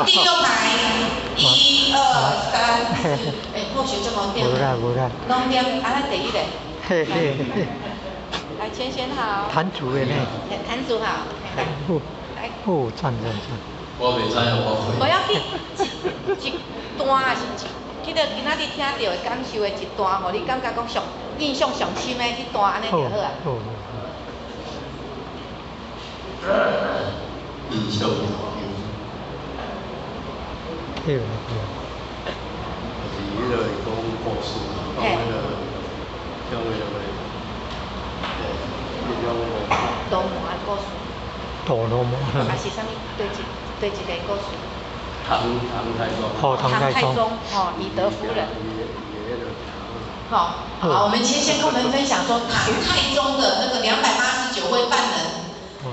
第六排，一二三四，欸，后學這麼點。無啦無啦。攏點，啊，咱第一個。嘿嘿嘿。來，千賢好。壇主的呢？壇主好。來。哦，讚讚讚。我袂知影我會。無要緊，一段也是一，彼個今仔日聽著的感受的一段，予你感覺講上印象上深的彼段，按呢就好啊。好。印象。對對。就是彼個講故事，講彼個，講彼個，彼種。羅摩的故事。大羅摩。啊是啥物？對一個故事？唐太宗。哦，唐太宗。哦，以德服人。好，好，我們先先跟我們分享說，唐太宗的那個289位犯人，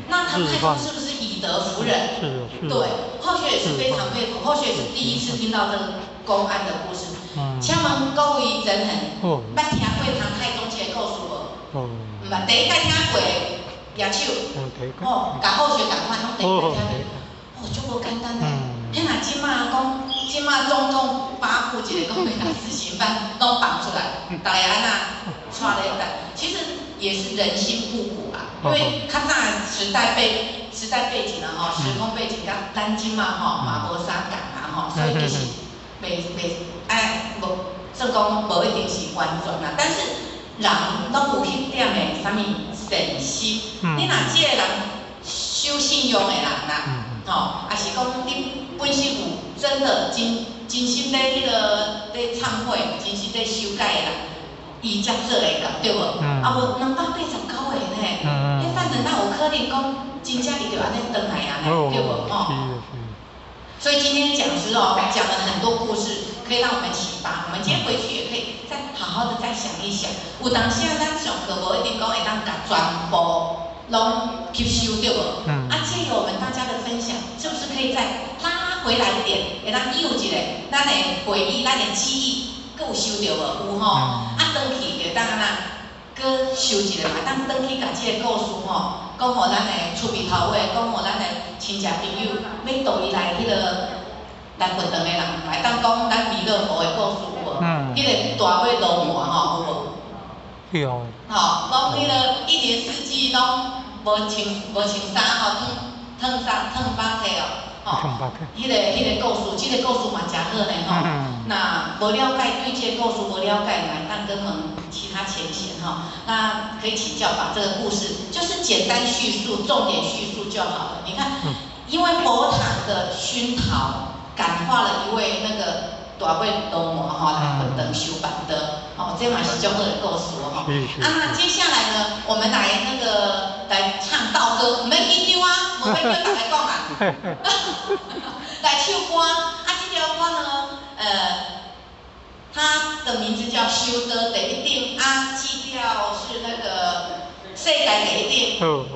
那唐太宗是不是以德服人？是是。對，後學也是非常佩服，後學也是第一次聽到這個公案的故事。請問各位真恆，捌聽過唐太宗這個故事無？毋捌，第一擺聽過舉手。哦，共後學仝款，攏第一擺聽過。哦，足無簡單呢。彼若這馬講，這馬總統發布一個講欲共死刑犯攏放出來，逐家按怎帶咧等？其實也是人心不古啊，因為較早時代背景啊吼，時空背景佮咱這馬吼嘛無啥仝啊吼，所以其實袂袂愛無算講無一定是完全啦，但是人攏有彼點的啥物善心。你若這個人守信用的人啦，吼，抑是講你本身有真的真心咧彼個咧懺悔，真心咧修改的人，伊才做會到，對無？啊無289個呢，彼犯人哪有可能講真正伊就按呢轉來啊呢？對無？吼。所以今天講師哦，講了很多故事，可以讓我們啟發。我們今天回去也可以再好好的再想一想。有當時啊，咱上課無一定講會當共全部攏吸收，對無？啊，藉由我們大家的分享，是不是可以再拉回來一點，會當有一個咱的回憶、咱的記憶，閣有收著無？有吼。啊，轉去就當按怎，閣想一下嘛，當轉去共這個故事吼，講予咱的厝邊頭尾，講予咱的親戚朋友，欲佗位來彼個來佛堂的人，會當講咱彌勒佛的故事有無？彼個大尾鱸鰻吼有無？有。吼，攏彼個一年四季攏無穿衫吼，褪褪衫褪腹體哦，吼，彼個故事，這個故事嘛誠好呢吼。那無了解對這個故事無了解，會當閣問其他前賢吼。那可以請教把這個故事，就是簡單敘述，重點敘述就好了。你看，因為佛堂的熏陶，感化了一位那個大尾鱸鰻吼來佛堂修辦的，哦，這嘛是足好的故事吼。啊，那接下來呢，我們來那個來唱道歌，毋免緊張啊，無欲叫逐家講啊。來唱歌，啊，這條歌呢，它的名字叫《修道第一等》，啊，基調是那個世界第一等。